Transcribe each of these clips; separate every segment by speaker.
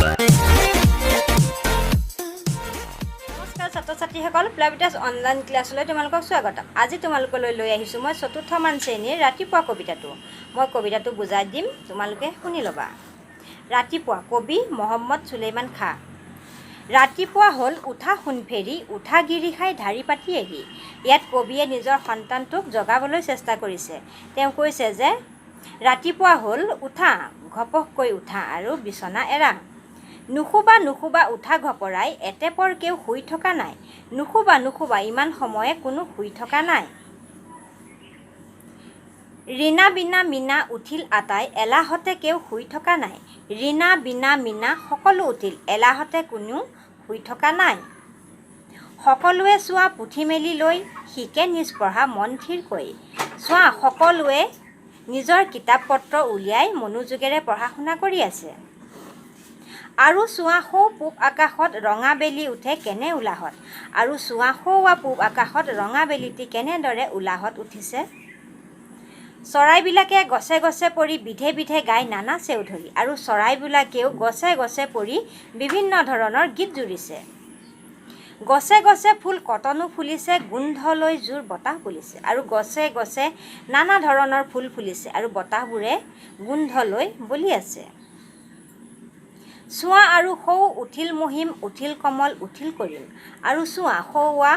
Speaker 1: নমস্কাৰ ছাত্ৰ ছাত্ৰীসকল, প্লাবিতাছ অনলাইন ক্লাছলৈ তোমালোকক স্বাগতম। আজি তোমালোকলৈ লৈ আহিছোঁ মই চতুৰ্থমান শ্ৰেণীৰ ৰাতিপুৱা কবিতাটো। মই কবিতাটো বুজাই দিম, তোমালোকে শুনি ল'বা। ৰাতিপুৱা, কবি মহম্মদ চুলেইমান খাঁ। ৰাতিপুৱা হ'ল, উঠা সোণফেৰি, উঠা গিৰিসাই ঢাৰি পাতি এৰি। ইয়াত কবিয়ে নিজৰ সন্তানটোক জগাবলৈ চেষ্টা কৰিছে। তেওঁ কৈছে যে ৰাতিপুৱা হ'ল, উঠা, ঘপহকৈ উঠা আৰু বিচনা এৰা। নুশুবা নুশুবা, উঠা ঘপৰাই, এতেপৰ কেও শুই থকা নাই। নুশুবা নুশুবা, ইমান সময়ে কোনো শুই থকা নাই। ৰীণা বীণা মীনা উঠিল আটাই, এলাহতে কেও শুই থকা নাই। ৰীণা বীণা মীনা সকলো উঠিল, এলাহতে কোনো শুই থকা নাই। সকলোৱে চোৱা পুথি মেলি লৈ, শিকে নিজ পঢ়া মন থিৰকৈ। চোৱা, সকলোৱে নিজৰ কিতাপ পত্ৰ উলিয়াই মনোযোগেৰে পঢ়া শুনা কৰি আছে। আৰু চোৱা সৌ পূব আকাশত ৰঙা বেলি উঠে কেনে উলাহত। আৰু চোৱা, সৌৱা পূব আকাশত ৰঙা বেলিটি কেনেদৰে উলাহত উঠিছে। চৰাইবিলাকে গছে গছে পৰি বিধে বিধে গাই নানা চেও ধৰি। আৰু চৰাইবিলাকেও গছে গছে পৰি বিভিন্ন ধৰণৰ গীত জুৰিছে। গছে গছে ফুল কতনো ফুলিছে, গোন্ধ লৈ জোৰ বতাহ বলিছে। আৰু গছে গছে নানা ধৰণৰ ফুল ফুলিছে আৰু বতাহবোৰে গোন্ধ লৈ বলি আছে। চোৱা আৰু সৌ উঠিল মহিম, উঠিল কমল, উঠিল কৰিম। আৰু চোৱা, সৌৱা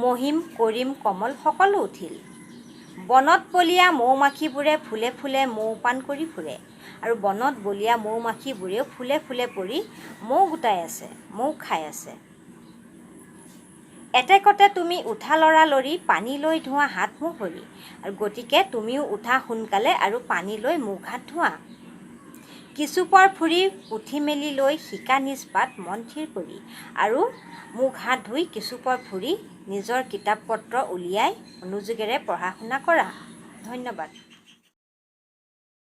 Speaker 1: মহিম, কৰিম, কমল সকলো উঠিল। বনত বলীয়া মৌ মাখিবোৰে ফুলে ফুলে মৌ পান কৰি ফুৰে। আৰু বনত বলীয়া মৌ মাখিবোৰেও ফুলে ফুলে পৰি মৌ গোটাই আছে, মৌ খাই আছে। এতেকতে তুমি উঠা লৰালৰি, পানী লৈ ধোৱা হাত মুখ ভৰি। আৰু গতিকে তুমিও উঠা সোনকালে আৰু পানী লৈ মুখ হাত ধোৱা। কিছুপৰ ফুৰি পুথি মেলি লৈ, শিকা নিজ পাঠ মন থিৰ কৰি। আৰু মুখ হাত ধুই কিছুপৰ ফুৰি নিজৰ কিতাপ পত্ৰ উলিয়াই মনোযোগেৰে পঢ়া শুনা কৰা। ধন্যবাদ।